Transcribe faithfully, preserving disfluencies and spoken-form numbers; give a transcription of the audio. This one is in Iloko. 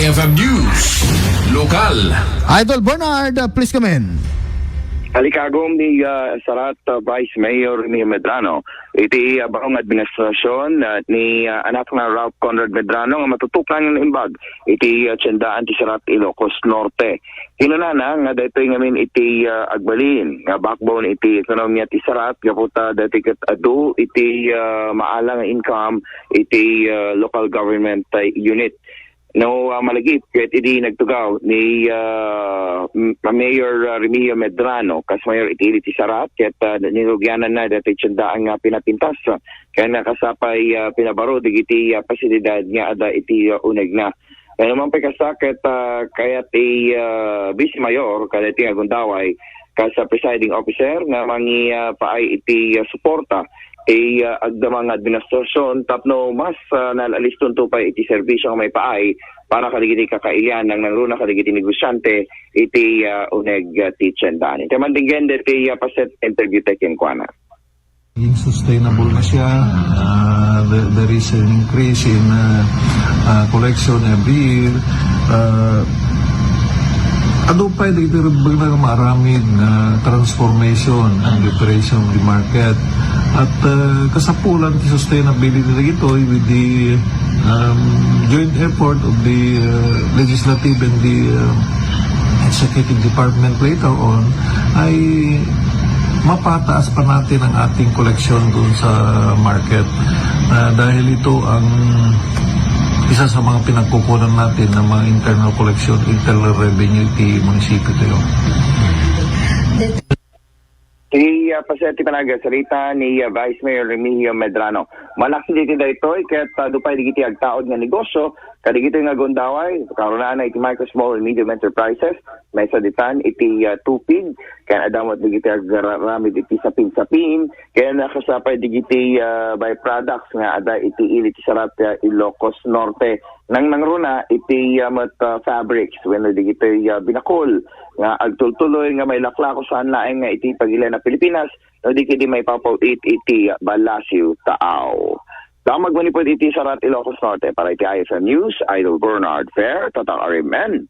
F M News, lokal. Idol Bernard, uh, please come in. Alikagom ni uh, Sarat uh, Vice Mayor Remigio Medrano iti uh, barong administrasyon uh, ni uh, anak na Ralph Conrad Medrano nga matutukan nga naimbag iti uh, tiendaan ti Sarat Ilocos Norte. Kinunana nga daytoy ngamin iti uh, agbalin nga backbone iti ekonomiya ti Sarat gapu ta daytoy ket adu iti uh, maala nga income iti uh, local government uh, unit. No, uh, malagip ket idi nagtugaw ni uh, Mayor uh, Remigio Medrano kas mayor iti ili ti Sarat ket uh, nirugianan na dati tiendaan nga pinapintas ken nakasapay uh, pinabaro digiti uh, pasilidad nga ada iti uh, uneg na. Kaya naman pa kasta ket uh, kayat ti uh, Vice Mayor kadati nga gundaway kas uh, presiding officer nga mangi uh, paay iti uh, suporta ti uh, agdama nga administrasyon tapno mas uh, nalalistonto pay iti serbisyo nga maipaay para kadagiti kakailian nang nangruna kadagiti negosyante iti uh, uneg uh, ti tiendaan. Iti mandinggen deti uh, paset interview tayo kenkuana. Naging sustainable na siya. Uh, there, there is an increase in uh, uh, collection every year. Uh, adu pay dagiti rebbeng na maaramid nga transformation and liberation of the market. At uh, kasapulan ti sustainability dagitoy with the um, joint effort of the uh, legislative and the uh, executive department later on ay mapataas pa natin ang ating koleksyon doon sa market. Uh, dahil ito ang isa sa mga pinagkukunan natin ng mga internal collection, internal revenue ti munisipyo tayo. Ti uh, paset ti panagasarita ni uh, Vice Mayor Remigio Medrano. Malaksid iti daytoy ket uh, dupay digiti agtaud nga negosyo kadigitoy nga gundaway karunana iti micro, small and medium enterprises, maysa ditan iti uh, tupig ken adamot digiti agraramid iti sapin-sapin ken nakasapay digiti uh, byproducts nga ada iti ili ti Sarat uh, Ilocos Norte. Nang nangruna iti uh, met uh, fabrics wenno digiti uh, binakol nga agtultuloy nga mailaklako saan laeng nga iti pagilian a Pilipinas no di kadi maipapaw-it iti Balasiw Taaw. Damag manipud iti Sarat Ilocos Norte para iti I F M News, Idol Bernard Fair, Tatang Arimen.